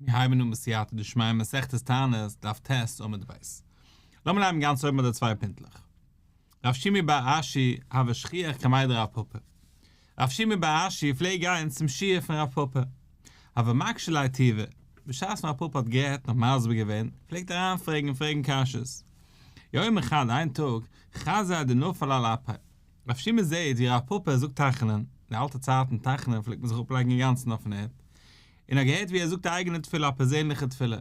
מיר הייבן אן בסייעתא דשמיא מסכת תענית, דף ט' עמוד ב'. לאמיר הייבן גאנץ אויבן ביי די צוויי פינטלעך. רב שימי בר אשי הוה שכיח קמיה דרב פפא. רב שימי בר אשי פלעגט גיין צום שיעור פון רב פפא. הוה מקשי ליה טובא. בשעת ווען רב פפא האט גערעדט און האט מסביר געווען, פלעגט ער אריינפרעגן און פרעגן קשיות. יומא חד איין טאג, חזייה דנפל על אפיה. רב שימי זעהט ווי רב פפא זאגט תחנון, אין די אלטע צייטן תחנון פלעגט מען זיך אפלייגן אינגאנצן אויפן ערד, און האט געהערט ווי ער זאגט א אייגענע תפילה א פערזענליכע תפילה,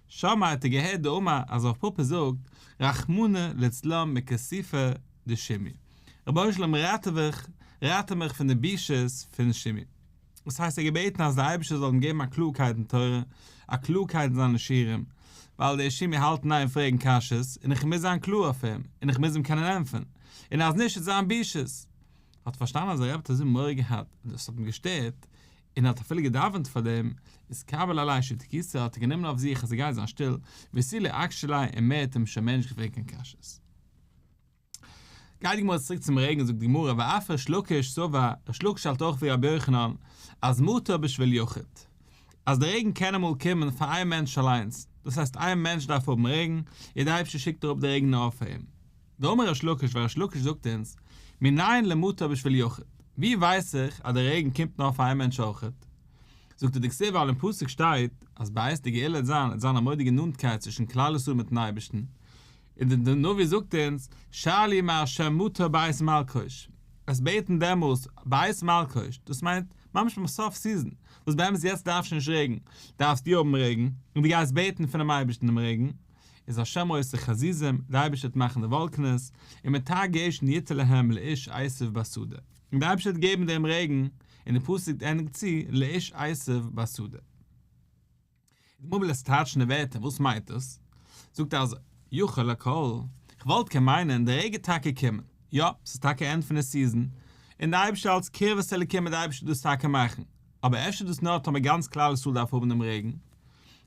שמעיה האט ער געהערט דאמר אז רב פפא זאגט רחמנא ליצלן מכיסופא דשימי, רבונו של עולם ראטעווע ראטעווע מיך פון די בושות פון שימי. דאס הייסט ער האט געבעטן אז דער אייבערשטער זאל אים געבן א קלארקייט אין תורה, א קלארקייט אין זיינע שיעורים, ווייל דער שימי האלט אין איין פרעגן קשיות און איך מוז זיין קלאר אויף אים און איך מוז אים קענען ענטפערן, און אז נישט וועט זיין בושות. האט פארשטאנען אז דער רבי האט אזוי מורא געהאט און דאס האט אים געשטערט, און האט אפילו געדאווענט פאר דעם, איז קבל עליה שתיקותא האט ער גענומען אויף זיך אז ער גייט זיין שטיל, ותו לא אקשי ליה און מער האט אים שוין מער נישט געפרעגט קיין קשיות. גייט די גמרא צוריק צום רעגן זאגט די גמרא ואף ריש לקיש סבר, ריש לקיש האלט אויך ווי רבי יוחנן אז מטר בשביל יחיד, אז די רעגן קען אמאל קומען פאר איין מענטש אליינס, דאס הייסט איין מענטש דארף האבן רעגן, און די אייבערשטער שיקט אראפ די רעגן נאר פאר אים. דאמר ריש לקיש ווייל ריש לקיש זאגט אונז, מנין למטר בשביל יחיד, ווי ווייס איך אז די רעגן קומט נאר פאר איין מענטש אויכעט? זאגט ער דכתיב ווייל אין פסוק שטייט אז בעת די גאולה וועט זיין וועט זיין א מורא'דיגע נאנטקייט צווישן כלל ישראל מיטן אייבערשטן, און די נביא זאגט אונז, שאלו מה' מטר בעת מלקוש, עס בעטן דעמאלס בעת מלקוש, דאס מיינט ממש ביים סוף season, וואס באמת יעצט דארף שוין נישט רעגן, דארפסטו האבן רעגן, און דו גייסט בעטן פונעם אייבערשטן דעם רעגן, איז השם עושה חזיזים, דער אייבערשטער וועט מאכן די וואלקענעס, ומטר גשם יתן להם לאיש עשב בשדה, און דער אייבערשטער וועט געבן דעם רעגן, און דער פסוק ענדיגט צו, לאיש עשב בשדה. די גמרא וויל עס טייטשן די ווערטער, וואס מיינט דאס? זאגט ער אזוי, יכול לכל, כ'וואלט קען מיינען די רעגן טאקע קומען, יא, ס'איז טאקע ענד פון די season, און די אייבערשטער אלס קרבת אלוקים וועט די אייבערשטער דאס טאקע מאכן, אבער אפשר דאס נאר טאמער גאנץ כלל ישראל דארף האבן דעם רעגן?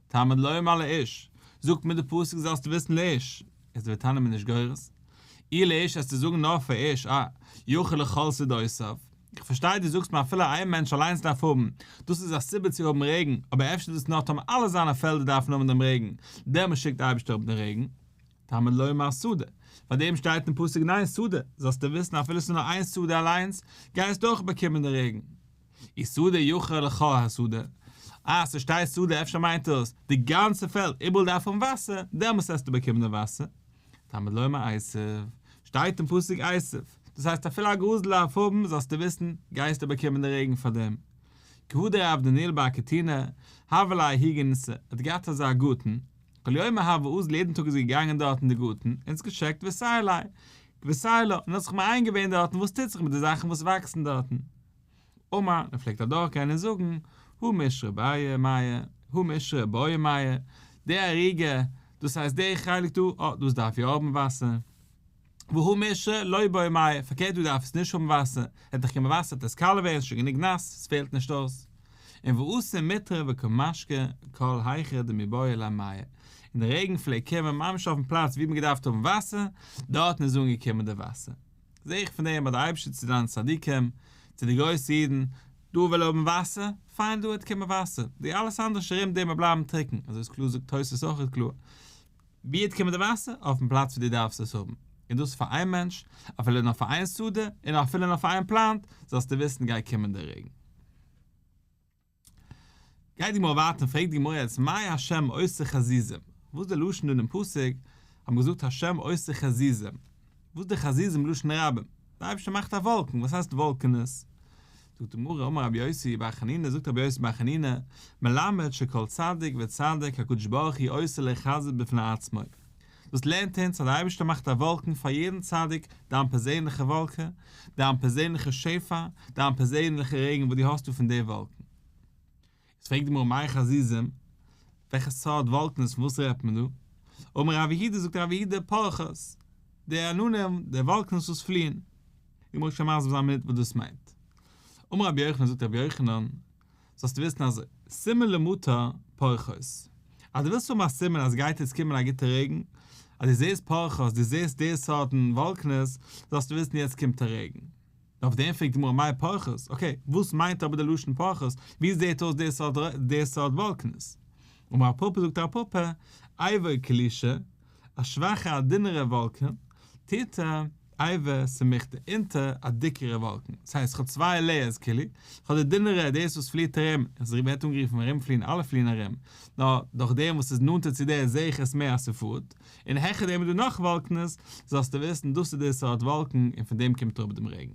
תלמוד לומר לאיש, זאגט מיר די פסוק זאלסטו וויסן לאיש, איז די תנא מיר נישט גורס? אי לאיש עסטו זאגן נאר פאר איש, אה, יכול לכל שדותיו. איך פארשטיי דו זאגסט מיר אפילו איין מענטש אליינס דארף האבן, דאס איז א סיבה צו האבן רעגן, אבער אפשר איז דאס נאר טאמער אלע זיינע פעלדער דארפן האבן דעם רעגן, דעמאלס שיקט דער אייבערשטער אראפ דעם רעגן. תלמוד לומר שדה, פאר דעם שטייט אין פסוק ניין שדה, זאלסטו וויסן אפילו ס'איז נאר איין שדה אליינס, גייסטו אויך באקומען די רעגן. אי שדה יכול לכל השדה, אה ס'שטייט שדה אפשר מיינט דאס די גאנצע פעלד איבעראל דארף האבן וואסער, דעמאלס וועסטו באקומען די וואסער. תלמוד לומר עשב, שטייט אין פסוק עשב, דאס הייסט אפילו א גראזל דארף האבן, זאלסטו וויסן, גייסטו באקומען די רעגן פאר דעם. כי הא דרב דניאל בר קטינא, הוה ליה ההוא גינתא, ער האט געהאט אזא גארטן, כל יומא הוה אזיל יעדן טאג איז ער געגאנגען דארט אין די גארטן און עס געטשעקט וסייע ליה, וסייע לה, און האט זיך מעיין געווען דארטן וואס טוט זיך מיט די זאכן וואס וואקסן דארטן. אמר, ער פלעגט אדורכגיין און זאגן, הא מישרא בעי מיא, הא מישרא בעי מיא, די ערוגה, דאס הייסט די חלק דא, אה, דאס דארף יא האבן וואסער. והא מישרא לא בעי מיא, פארקערט דא דארף עס נישט האבן וואסער, העט דאך קומען וואסער וועט עס קאלע ווערן, ס'איז שוין גענוג נאס, עס פעלט נישט אויס. און ואתא מיטרא וקא משקי כל היכא דמיבעי ליה מיא, און די רעגן פלעגט קומען ממש אויפן פלאץ ווי מען געדארפט האבן וואסער, דארטן איז אנגעקומען די וואסער. זע איך פון דעם אז דער אייבערשטער צו זיינע צדיקים, צו די גרויסע אידן, דא וויל האבן וואסער, פיין דא וועט קומען וואסער, די אלעס אנדערש ארום דעם וועט בלייבן טרוקן, אזוי איז קלאר זאגט תוס' אויך איז קלאר, ווי וועט קומען די וואסער? אויפן פלאץ ווי דו דארפסט עס האבן, און דאס פאר איין מענטש, אפילו נאר פאר איין שדה, און אפילו נאר פאר איין plant, זאלסטו וויסן גייט קומען דער רעגן. גייט די גמרא ווייטער און פרעגט די גמרא יעצט מאי השם עושה חזיזים, וואס איז די לשון דא אינעם פסוק, האט מען געזאגט השם עושה חזיזים, וואס איז די חזיזים לשון רבים, די אייבערשטער מאכט א וואלקן, וואס הייסט וואלקענעס? זאגט די גמרא אמר רבי יוסי בר חנינא, זאגט רבי יוסי בר חנינא, מלמד שכל צדיק וצדיק הקדוש ברוך הוא עושה לו חזית בפני עצמו, דאס לערנט אונז אז דער אייבערשטער מאכט א וואלקן פאר יעדן צדיק, דיין פערזענליכע וואלקע, דיין פערזענליכע שפע, דיין פערזענליכע רעגן וואס דו האסט דא פון די וואלקן. איז פרעגט די גמרא מאי חזיזים, וועלכע סארט וואלקנס פון וואס רעדט מען דא? אמר רב יהודה זאגט רב יהודה פורחות, די עננים, די וואלקנס וואס פליען. די גמרא וועט שוין מסביר זיין א מינוט וואס דאס מיינט. אמר רבי יוחנן זאגט רבי יוחנן, זאלסטו וויסן אז סימן למטר פורחות. אז דו ווילסט האבן א סימן אז גייט יעצט קומען א גוטע רעגן, אז דו זעסט פורחות, דו זעסט די סארטן וואלקנעס, זאלסטו וויסן יעצט קומט א רעגן. אויף דעם פרעגט די גמרא מאי פורחות, okay, וואס מיינט אבער די לשון פורחות, ווי זעט אויס די סארט די סארט וואלקנעס? אמר רב פפא זאגט רב פפא, עיבא קלישא, א שוואכע א דינערע וואלקן, תיתא עיבא סמיכתא, אונטער א דיקערע וואלקן, דאס הייסט כ'האב צוויי layers כאילו, כ'האב די דינערע דאס וואס פליעט ארום, עס ווערט אנגערופן ארומפליען אלע פליען ארום, נאר דורך דעם וואס איז נאנטער צו דער זעה איך עס מער אז ס'פארט, און העכער דעם איז דא נאך וואלקנס, זאלסטו וויסן דאס איז די סארט וואלקן און פון דעם קומט אראפ דעם רעגן.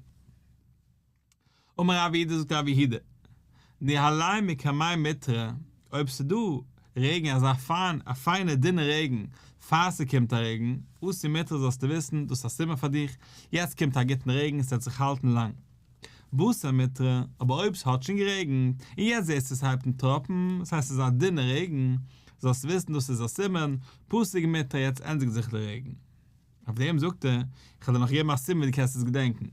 אמר רב יהודה זאגט רב יהודה, ניהליה מקמי מיטרא, אויב ס'דא רעגן אזא פיין א פיינע דינע רעגן פאר ס'קומט א רעגן, אתי מיטרא זאלסטו וויסן דאס איז א סימן פאר דיך, יעצט קומט א גוטן רעגן ס'וועט זיך האלטן לאנג. בתר מיטרא, אבער אויב ס'האט שוין גערעגנט, און יעצט זעסטו ס'הייבט אן טראפן, ס'הייסט ס'איז א דינע רעגן, זאלסטו וויסן דאס איז א סימן, פסיק מיטרא יעצט ענדיגט זיך די רעגן. אויף דעם זאגט ער, איך וועל דיר נאך געבן א סימן ווי דו קענסט עס געדענקן.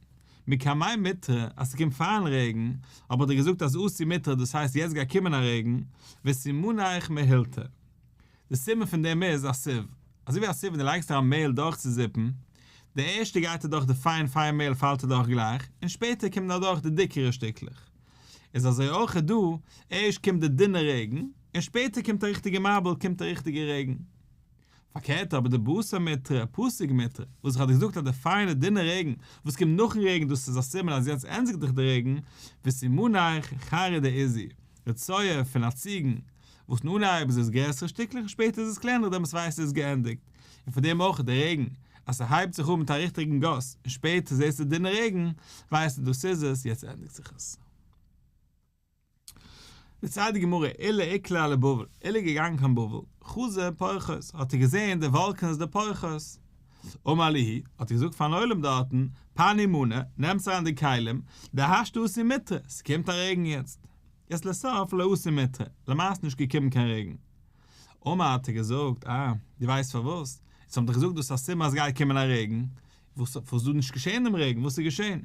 מקמי מיטרא, אז ס'קומט פארן רעגן, האב איך דיר געזאגט אז אתי מיטרא דאס הייסט יעצט גייט קומען א רעגן, וסימניך מהילתא. די סימן פון דעם איז א sieve. אזוי ווי א sieve ווען דו לייגסט אריין מעהל דורכצוזיפן, די ערשטע גייט אדורך די פיין פיין מעהל פאלט אדורך גלייך, און שפעטער קומען אדורך די דיקערע שטיקלעך. איז אזוי אויך דא, ערשט קומט די דינע רעגן, און שפעטער קומט א ריכטיגע מבול קומט א ריכטיגע רעגן. פארקערט אבער די בתר מיטרא, פסיק מיטרא, וואס איך האב דיר געזאגט אז די פיינע דינע רעגן וואס קומט נאכן רעגן דאס איז א סימן אז יעצט ענדיגט זיך די רעגן, וסימניך חרא דעיזי, די צואה פון א ציגן, וואס אין אנהייב איז עס גרעסערע שטיקלעך און שפעטער איז עס קלענער דעמאלטס ווייסטו עס איז געענדיגט, און פון דעם אויך די רעגן, אז ס'הייבט זיך אן מיט א ריכטיגן גאס און שפעטער זעסטו דינע רעגן, ווייסטו דאס איז עס, יעצט ענדיגט זיך עס. דערציילט די גמרא, עולא איקלע לבבל, עולא איז געגאנגען קיין בבל, חזה פורחות, האט ער געזען די וואלקענעס די פורחות. אמר להו, האט ער געזאגט פארן עולם דארטן, פנו מאני, נעמטס אריין די כלים, דהשתא אתי מיטרא, ס'קומט א רעגן יעצט. יעצט לסוף לא אתי מיטרא, למעשה נישט געקומען קיין רעגן. אמר האט ער געזאגט, אה, דו ווייסט פארוואס? אונז האבן דאך געזאגט דאס איז א סימן אז סגייט קומען א רעגן, וואס איז דא נישט געשען דעם רעגן, וואס איז געשען?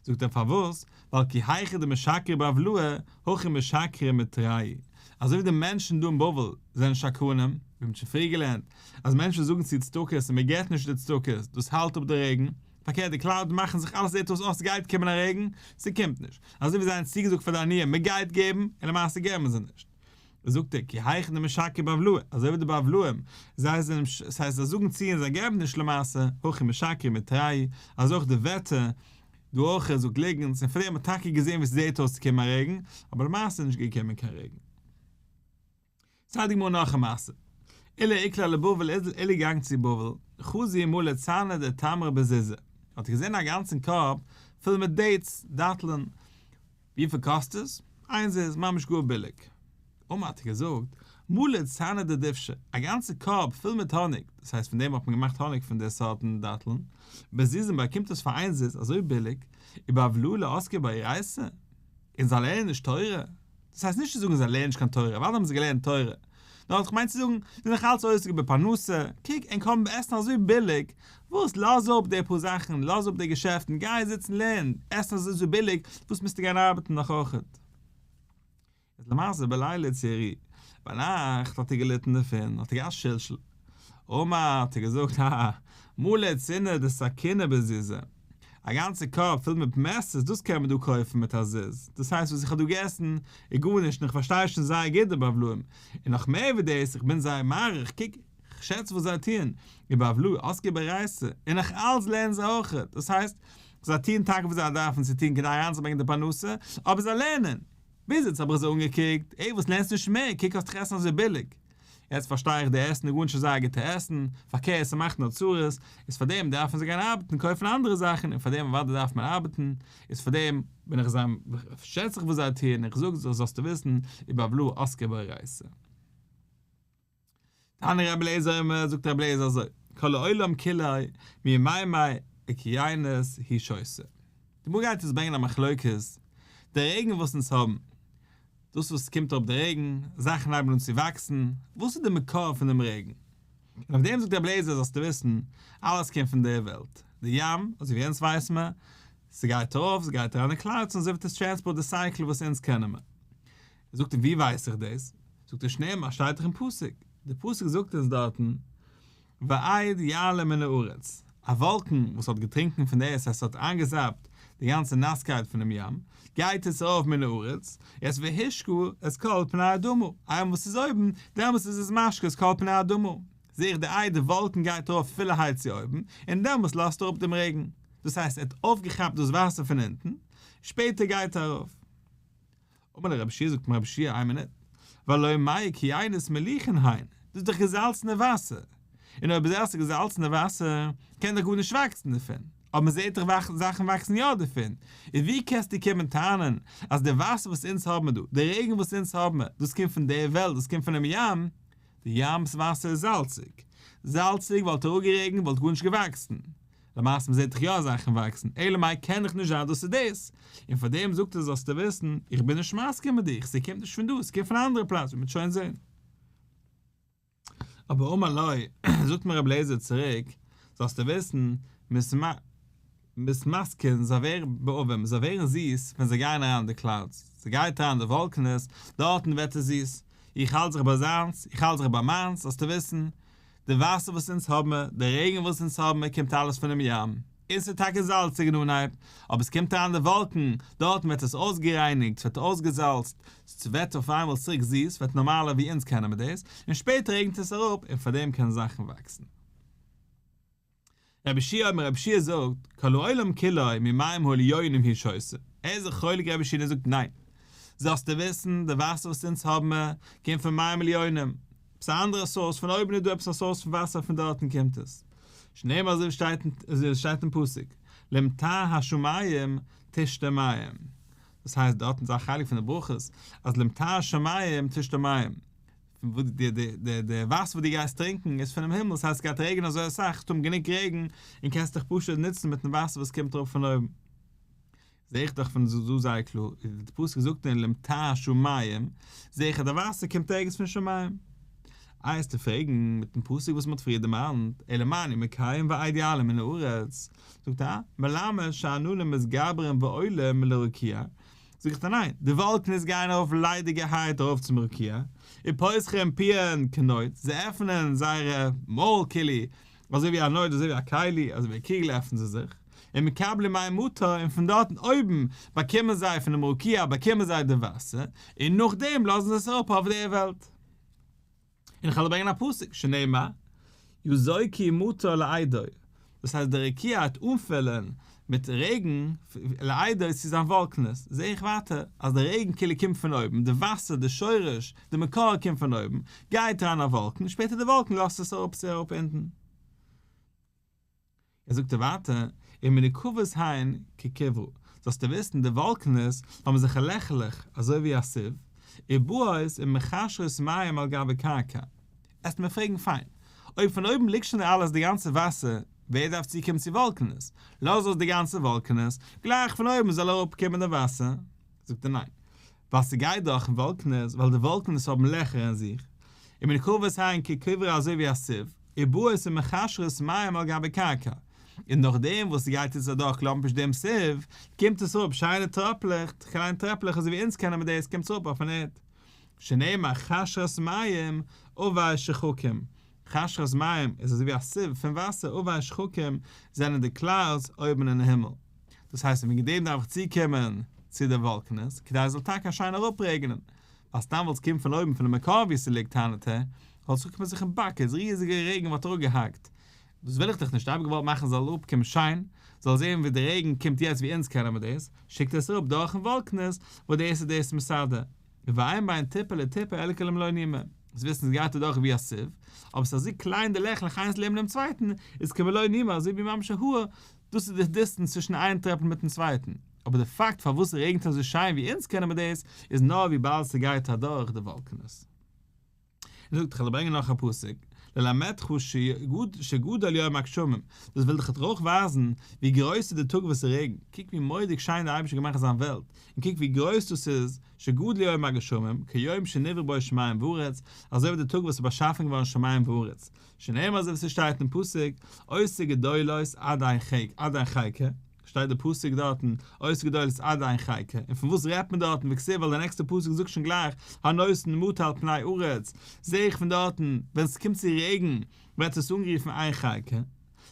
זאגט ער פארוואס? ווייל כי היכי דמשקרי בבלאי, הכי משקרי מיטרייהו. אזוי ווי די מענטשן דא אין בבל זענען שקרנים, ווי מ'האט שוין פריער געלערנט, אז מענטשן זאגן צו צדקות און מ'געט נישט די צדקות, דאס האלט אפ די רעגן, פארקערט די cloud מאכן זיך אלעס זעט אויס אה ס'גייט קומען א רעגן, ס'קומט נישט. אזוי ווי זיי האבן צוגעזאגט פאר די עניים מ'גייט געבן, און למעשה געבן זיי נישט. זאגט ער, כי היכי דמשקרי בבלאי, אזוי ווי די בבלאים, זיי זענען, ס'הייסט זיי זאגן צו און זיי געבן נישט למעשה, הכי משקרי מיטרייהו, אזוי אויך די וועטער, דא אויך ער זאגט ליגנטס, און פאר דעם האט מען טאקע געזען ווי ס'זעט אויס צו קומען א רעגן, אבער למעשה איז נישט געקומען קיין רעגן. ציילט די גמרא נאך א מעשה, עולא איקלע לבבל איז עולא געגאנגען צו בבל, חזא מלא צנא דתמרי בזוזא, האט ער געזען א גאנצן קארב פול מיט dates, דאטלען, וויפיל קאסט עס? איין זוז, ממש גאר ביליג. אמר האט ער געזאגט, מלא צנא דדובשא, א גאנצע קארב פול מיט האניג, דאס הייסט פון דעם האט מען געמאכט האניג פון די סארטן דאטלן, בזוזא באקומט עס פאר איין זוז אזוי ביליג, ובבלאי לא עסקי באורייתא, און זיי לערנען נישט תורה, דאס הייסט נישט צו זאגן זיי לערנען נישט קיין תורה, אוודאי האבן זיי געלערנט תורה, נאר איך מיין צו זאגן, זיי זענען נאך אלץ עוסק בפרנסה, קוק ענק האבן עסן אזוי ביליג, וואס לאז אפ די פאר זאכן, לאז אפ די געשעפטן, גיי זיצן לערנען, עסן אזוי אזוי ביליג, וואס מוזטו גיין ארבעטן נאך אויכעט. איז למעשה בליליא איצטרו, ביינאכט האט ער געליטן דערפון, האט ער געהאט שלשול. אמר האט ער געזאגט, הא, מלא צנא דסכינא בזוזא, א גאנצע קארב פול מיט מעסערס, דאס קען מען דא קויפן מיט א זוז, דאס הייסט וואס איך האב דא געגעסן איז גארנישט און איך פארשטיי שוין זייער גוט די בבלאים, און נאך מער ווי דאס, איך בין זייער מעריך, קוק, איך שעץ וואס זיי טוען, ובבלאי עסקי באורייתא, און נאך אלץ לערנען זיי אויך, דאס הייסט, זיי טוען טאקע וואס זיי דארפן צו טון כדי אריינצוברענגען די פרנסה, אבער זיי לערנען! ביז איצט האב איך זיי אנגעקוקט, עי וואס לערנסט נישט מער, קוק האסט דאך עסן אזוי ביליג. יעצט פארשטיי איך די עסן איז גארנישט אזא גוטע עסן, פארקערט ס'מאכט נאר צרות, איז פארדעם דארפן זיי גיין ארבעטן קויפן אנדערע זאכן און פארדעם אוודאי דארף מען ארבעטן, איז פארדעם בין איך זיי שעץ איך וואס זיי טוען און איך זאג זיי זאלסטו וויסן ובבלאי עסקי באורייתא. תניא רבי אליעזר אומר, זאגט רבי אליעזר אזוי, כל העולם כולו ממימי אוקיינוס הוא שותה. די גמרא גייט אונז ברענגען א מחלוקת, די רעגן וואס אונז האבן, דאס וואס ס'קומט אראפ די רעגן, זאכן הייבן אן צו וואקסן, וואס איז די מקור פון דעם רעגן? און אויף דעם זאגט רבי אליעזר זאלסטו וויסן, אלעס קומט פון דער וועלט, די ים, אזוי ווי אונז ווייסן מיר, ס'גייט ארויף, ס'גייט אריין אין clouds און אזוי ווערט עס transport די cycle וואס אונז קענען מיר. זאגט ער ווי ווייס איך דאס? זאגט ער שנאמר שטייט דאך אין פסוק, די פסוק זאגט אונז דארטן ואד יעלה מן הארץ, א וואלקן וואס האט געטרינקן פון די ערד, עס האט איינגעזאפט די. די גאנצע נאסקייט פונעם ים, גייט עס ארויף מן הארץ, יעצט והשקה את כל פני האדמה, איינמאל וואס ס'איז אויבן, דעמאלטס איז עס משקה את כל פני האדמה. זעה איך די איי די וואלקן גייט ארויף פולערהייט צו אויבן, און דעמאלטס לאזט ער אפ דעם רעגן. דאס הייסט ער האט אויפגעכאפט דאס וואסער פון אונטן, שפעטער גייט ער ארויף. אמר ליה רבי יהושע זאגט אים רבי יהושע איין מינוט, והלא מי אוקיינוס מליחין הן, דאס איז דאך געזאלצענע וואסער, און אויב איז עס געזאלצענע וואסער קען דאך גארנישט וואקסן דערפון, אבער מען זעט דאך זאכן וואקסן יא דערפון, איז ווי קענסטו קומען טענה'ן אז די וואסער וואס אונז האבן דא, די רעגן וואס אונז האבן, דאס קומט פון די וועלט, דאס קומט פונעם ים, די ים'ס וואסער איז זאלציג, זאלציג וואלט אראפגערעגנט וואלט גארנישט געוואקסן, למעשה מ'זעט דאך יא זאכן וואקסן, אלא מאי קען דאך נישט זיין דאס איז דאס, און פאר דעם זאגט ער זאלסטו וויסן, איך בין נישט מסכים מיט דיך, ס'קומט נישט פון דא, ס'קומט פון א אנדערע פלאץ ווי מ'וועט שוין זען. אבער אמר לו, זאגט מיר רבי אליעזר צוריק, זאלסטו וויסן, מתמתקין, זיי ווערן בעבים, זיי ווערן זיס ווען זיי גייען אריין אין די clouds, ס'גייט אריין אין די וואלקענעס, דארטן ווערט עס זיס, איך האלט זיך ביי זיינס, איך האלט זיך ביי מיינס, זאלסטו וויסן, די וואסער וואס אונז האבן, די רעגן וואס אונז האבן, קומט אלעס פונעם ים. און ס'איז טאקע זאלציג אין אנהייב, אבער עס קומט אריין די וואלקן, דארטן ווערט עס אויסגערייניגט, ס'ווערט אויסגעזאלצט, ס'ווערט אויף איינמאל צוריק זיס, ס'ווערט נארמאלער ווי אונז קענען מיר דאס, און שפעטער רעגנט עס אראפ, און פארדעם קענען זאכן וואקסן. רבי יהושע אומר רבי יהושע זאגט, כל העולם כולו ממים העליונים הוא שותה, ער איז זיך חולק רבי יהושע און ער זאגט ניין, זאלסטו וויסן, די וואסער וואס אונז האבן מיר, קומט פון מים עליונים, עפעס א אנדערע source, פון אויבן איז דא עפעס א source פון וואסער פון דארטן קומט עס, שנאמר אזוי ווי שטייט אזוי ווי שטייט אין פסוק, למטר השמים תשתה מים, דאס הייסט דארטן איז א חלק פון די ברכות, אז למטר השמים תשתה מים, פון וואו די די די די וואסער וואס דו גייסט טרינקען איז פונעם הימל, ס'הייסט ס'גייט רעגענען אזוי אסאך, ס'האבן גענוג רעגן, און קענסט דיך פשוט נוצן מיטן וואסער וואס קומט אראפ פון אויבן. זע איך דאך פון דא זייער קלאר, איז די פסוק זאגט אין למטר שמים, זע איך אז די וואסער קומט ערגעץ פון שמים. איי וועסטו פרעגן מיטן פסוק וואס מ'האט פריער דערמאנט, אלא מה אני מקיים ואד יעלה מן הארץ, זאגט ער, מלמד שהעננים מתגברים ועולים לרקיע, זאג איך דיר ניין, די וואלקענעס גייען ארויף ליידיגערהייט ארויף צום רקיע, ופותחין פיהן כנוד, זיי עפענען זייערע מויל כאילו, אזוי ווי א נוד אזוי ווי א כלי, אזוי ווי א קריגל עפענען זיי זיך, ומקבלים מי מטר, און פון דארטן אויבן באקומען זיי פונעם רקיע באקומען זיי די וואסער, און נאכדעם לאזן זיי עס אראפ אויף דער וועלט. און איך וועל ברענגען א פסוק, שנאמר, יזוקו מטר לעדו, דאס הייסט דער רקיע וועט אנפילן מיט רעגן לעדו צו זיין וואלקנעס, זע איך ווייטער אז דער רעגן כאילו קומט פון אויבן, די וואסער, די שורש, די מקור קומט פון אויבן, גייט אריין א וואלקן, שפעטער די וואלקן לאזט עס אראפ צו אראפ אונטן. ער זאגט ווייטער, ומנוקבות הן ככברה, זאלסטו וויסן די וואלקענעס האבן זיך לעכערליך אזוי ווי א sieve, ובאות ומכשרות מים על גבי קרקע. עסט מיר פרעגן פיין, אויב פון אויבן ליגט שוין אלעס די גאנצע וואסער, ווער דארף צוקומען צו וואלקענעס? לאז אויס די גאנצע וואלקענעס, גלייך פון אויבן זאל אראפ קומען די וואסער. זאגט ער ניין, ווייל ס'גייט דורכן וואלקענעס, ווייל די וואלקענעס האבן לעכער אין זיך, ומנוקבות הן ככברה אזוי ווי א sieve, ובאות ומכשרות מים על גבי קרקע, און נאכדעם וואס ס'גייט עס אדורך קלאמפערשט דעם sieve, קומט עס אראפ שיינע טראפלעך, קליינע טרעפלעך אזוי ווי אונז קענען מיט דאס קומט עס אראפ אויפן ערד. שנאמר חשרת מים עבי שחקים, חשרת מים איז אזוי ווי א sieve פון וואסער עבי שחקים זענען די clouds אויבן אין הימל. דאס הייסט וועגן דעם דארף איך צוקומען צו די וואלקענעס כדי עס זאל טאקע שיין אראפרעגענען, ווייל סתם וואלט עס קומען פון אויבן פונעם מקור וואו ס'ליגט טענה'ט ער, וואלט עס אראפגעקומען זיך אין buckets, ריזיגע רעגן וואלט אראפגעהאקט, דאס וויל איך דאך נישט, אייביג געוואלט מאכן זאל אראפקומען שיין, זאל זען ווי די רעגן קומט יעצט ווי אונז קענען מיר דאס, שיקט עס אראפ דורכן וואלקענעס, וואס דאס איז דאס מסדר. ואין בין טיפה לטיפה אלא כמלא נימא, זאלסט וויסן עס גייט אדורך ווי א sieve, אבער ס'איז אזוי קליין די לעכלעך איינס לעבן דעם צווייטן, איז כמלא נימא אזוי ווי ממש א האר, דאס איז די distance צווישן איין טרעפל מיטן צווייטן, אבער די פאקט פארוואס ס'רעגנט אזוי שיין ווי אונז קענען מיר דאס, איז נאר וויבאלד ס'גייט אדורך די וואלקענעס. און זאגט, כ'וועל ברענגען נאך א פסוק, ללמדך שגדול יום הגשמים, דאס וויל דיך אויך ווייזן ווי גרויס איז די טאג וואס ס'רעגנט, קוק ווי מורא'דיג שיין דער אייבערשטער האט געמאכט זיין וועלט, און קוק ווי גרויס דאס איז, שגדול יום הגשמים, כיום שנבראו בו שמים וארץ, אזוי ווי די טאג וואס איז באשאפן געווארן שמים וארץ, שנאמר אזוי ווי ס'שטייט אין פסוק, עושה גדולות עד אין חקר, שטייט די פסוק דארטן, עושה גדולות עד אין חקר, און פון וואס רעדט מען דארטן, וכתיב ווייל די נעקסטע פסוק זאגט שוין גלייך, הנותן מטר על פני ארץ, זעה איך פון דארטן, ווען ס'קומט צו רעגן, ווערט עס אנגערופן אין חקר.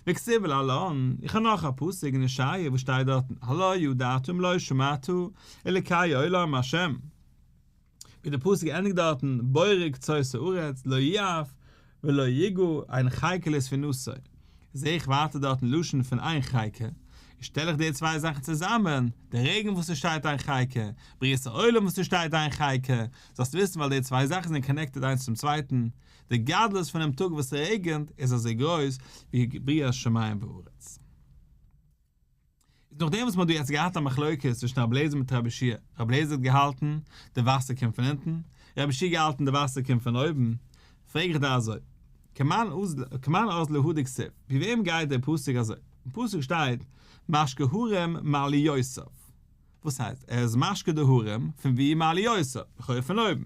וכתיב להלן, איך האב נאך א פסוק אין ישעיה וואס שטייט דארטן, הלא ידעת אם לא שמעת, אלקי עולם השם. ווי די פסוק ענדיגט דארטן, בורא קצות הארץ, לא יעף ולא יגע אין חקר לתבונתו. זעה איך ווייטער דארטן לשון פון אין חקר, שטעל איך די צוויי זאכן צוזאמען, די רעגן וואס עס שטייט אין חקר, בריאת העולם וואס עס שטייט אין חקר, זאלסט וויסן ווייל די צוויי זאכן זענען connected איינס צום צווייטן, די גדלות פונעם טאג וואס ס'רעגנט איז אזוי גרויס ווי בריאת שמים וארץ. איז נאכדעם וואס מ'האט דא יעצט געהאט א מחלוקת צווישן רבי אליעזר מיט רבי יהושע, רבי אליעזר האט געהאלטן די וואסער קומט פון אונטן, רבי יהושע האט געהאלטן די וואסער קומט פון אויבן, פרעג איך דיר אזוי, כמאן אזלא הא דכתיב, ווי וועם גייט דער פסוק אזוי? אין פסוק שטייט משקה הרים מעליותיו, וואס הייסט ער איז משקה די הרים פון ווי מעליותיו, לכאורה פון אויבן.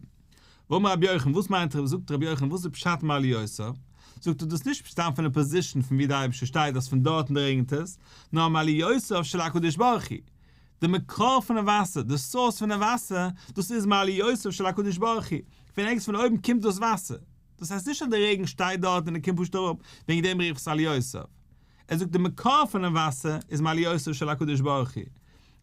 ואמר רבי יוחנן, וואס מיינט זאגט רבי יוחנן וואס איז פשט מעליותיו? זאגט ער דאס נישט סתם פון די position פון ווי די אייבערשטער שטייט אז פון דארטן רעגנט עס, נאר מעליותיו של הקדוש ברוך הוא, די מקור פונעם וואסער, די source פונעם וואסער, דאס איז מעליותיו של הקדוש ברוך הוא, פון ערגעץ פון אויבן קומט דאס וואסער, דאס הייסט נישט אז די רעגן שטייט דארט און ער קומט פשוט אראפ, וועגן דעם רוף איך עס עליותיו. ער זאגט די מקור פונעם וואסער איז מעליותיו של הקדוש ברוך הוא.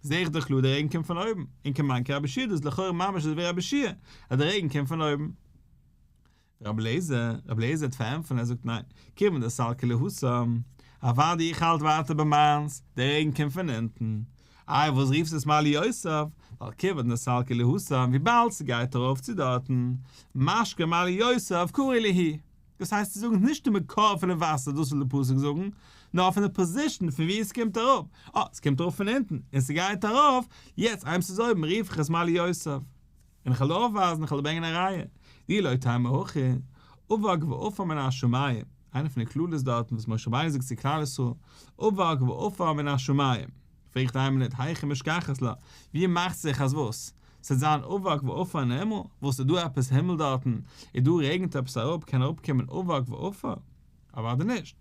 זעה איך דאך קלאר די רעגן קומט פון אויבן, און כמאן כרבי יהושע דאס איז לכאורה ממש אזוי ווי רבי יהושע אז די רעגן קומט פון אויבן. רבי אליעזר, רבי אליעזר האט פארענטפערט ער זאגט ניין, כיוון דסלקי להתם, אוודאי איך האלט ווייטער ביי מיינס, די רעגן קומט פון אונטן. איי וואס רופסטו עס מעליותיו, ווייל כיוון דסלקי להתם, וויבאלד ס'גייט ארויף צו דארטן, משקה מעליותיו קרי להו. דאס הייסט צו זאגן נישט די מקור פונעם וואסער דאס וויל די פסוק זאגן, נאר פון די position פון ווי עס קומט אראפ, אה עס קומט אראפ פון אונטן און ס'גייט ארויף, יעצט איינמאל ס'איז אויבן רוף איך עס מעליותיו. און איך וועל אויפווייזן, איך וועל ברענגען א ראיה, דאי לא תימא הכי, אבק ועפר מן השמים, איינע פון די קללות דארטן וואס משה רבינו זאגט צו כלל ישראל, אבק ועפר מן השמים, פרעגט איין מינוט, היכי משכחת לה, ווי מאכט זיך אז וואס? ס'וועט זיין אבק ועפר אין הימל? וואס איז דא עפעס הימל דארטן? איז דא רעגנט עפעס אראפ? קען אראפקומען אבק ועפר? אוודאי נישט.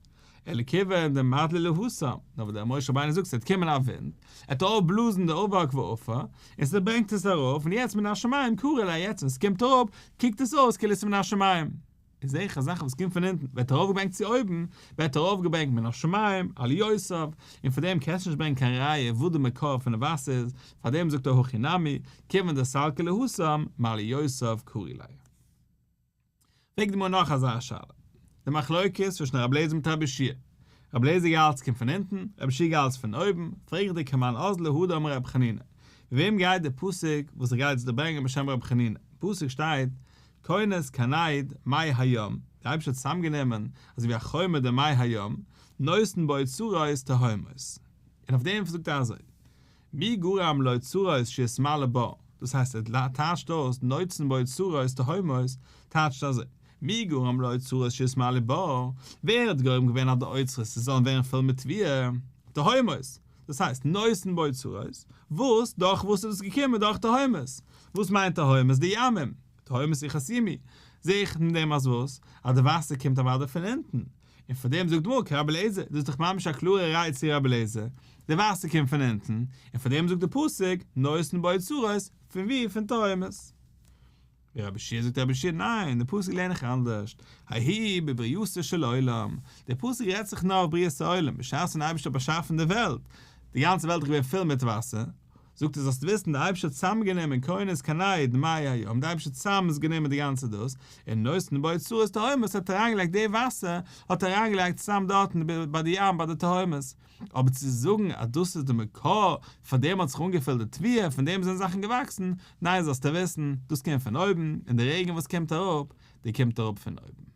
אלא כיוון דמדלי להתם, נאר ווי דער משה רבינו זאגט ס'וועט קומען א ווינט, ער וועט אויפבלאזן די אבק ועפר, און ס'ברענגט עס ארויף, און יעצט מן השמים קרי ליה, יעצט ווען ס'קומט אראפ, קוקט עס אויס כאילו ס'איז מן השמים. איז זעה איך א זאך וואס קומט פון אונטן, ווערט ארויפגעברענגט צו אויבן, ווערט ארויפגעברענגט מן השמים, עליותיו, און פון דעם קענסטו נישט ברענגען קיין ראיה וואס די מקור פון די וואסער איז, פאר דעם זאגט ער הכי נמי, כיוון דסלקי להתם, מעליותיו קרי ליה. פרעגט די גמרא נאך אזא שאלה. די מחלוקת צווישן רבי אליעזר מיט רבי יהושע. רבי אליעזר געהאלט ס'קומט פון אונטן, רבי יהושע געהאלט ס'פון אויבן, פרעג איך דיר כמאן אזלא הא דאמר רבי חנינא. ווי וועם גייט די פסוק וואס איך גיי יעצט דא ברענגען בשם רבי חנינא? אין פסוק שטייט כונס כנד מי הים, די אייבערשטער האט צוזאמגענומען אזוי ווי א חומה די מי הים, נותן באוצרות תהומות. און אויף דעם זאגט ער אזוי, מי גרם לאוצרות שיתמלא בר, דאס הייסט ער טייטשט אויס נותן באוצרות תהומות, טייטשט אזוי, מי גרם לאוצרות שיתמלא בר, ווער האט גורם געווען אז די אוצרות זאלן ווערן פול מיט תבואה, תהומות, דאס הייסט נותן באוצרות, וואס, דורך וואס איז דאס געקומען, דורך תהומות, וואס מיינט תהומות, די ימים, תהומות יכסימי, זעה איך אין דעם אז וואס, אז די וואסער קומט אוודאי פון אונטן, און פאר דעם זאגט גמרא כרבי אליעזר, דאס איז דאך ממש א קלארע ראי' צו רבי אליעזר, די וואסער קומט פון אונטן, און פאר דעם זאגט די פסוק, נותן באוצרות, פון וואו? פון תהומות. ווי רבי יהושע זאגט רבי יהושע ניין, די פסוק לערן איך אנדערש, ההוא בברייתו של עולם, די פסוק רעדט זיך נאר אויף בריאת העולם, בשעת ווען אייבערשטער האט באשאפן די וועלט, די גאנצע וועלט איז געווען פול מיט וואסער, זאגט ער זאלסט וויסן די אייבערשטער האט צוזאמגענומען כונס כנד מי הים, די אייבערשטער האט צוזאמגענומען די גאנצע דאס, און נותן באוצרות תהומות האט אריינגעלייגט די וואסער, האט ער אריינגעלייגט צוזאם דארטן ביי די ים ביי די תהומות, אבער צו זאגן אז דאס איז די מקור, פאר דעם האט זיך אנגעפילט די תבואה, פון דעם זענען זאכן געוואקסן, ניין זאלסטו וויסן, דאס קומט פון אויבן, און די רעגן וואס קומט אראפ, די קומט אראפ פון אויבן.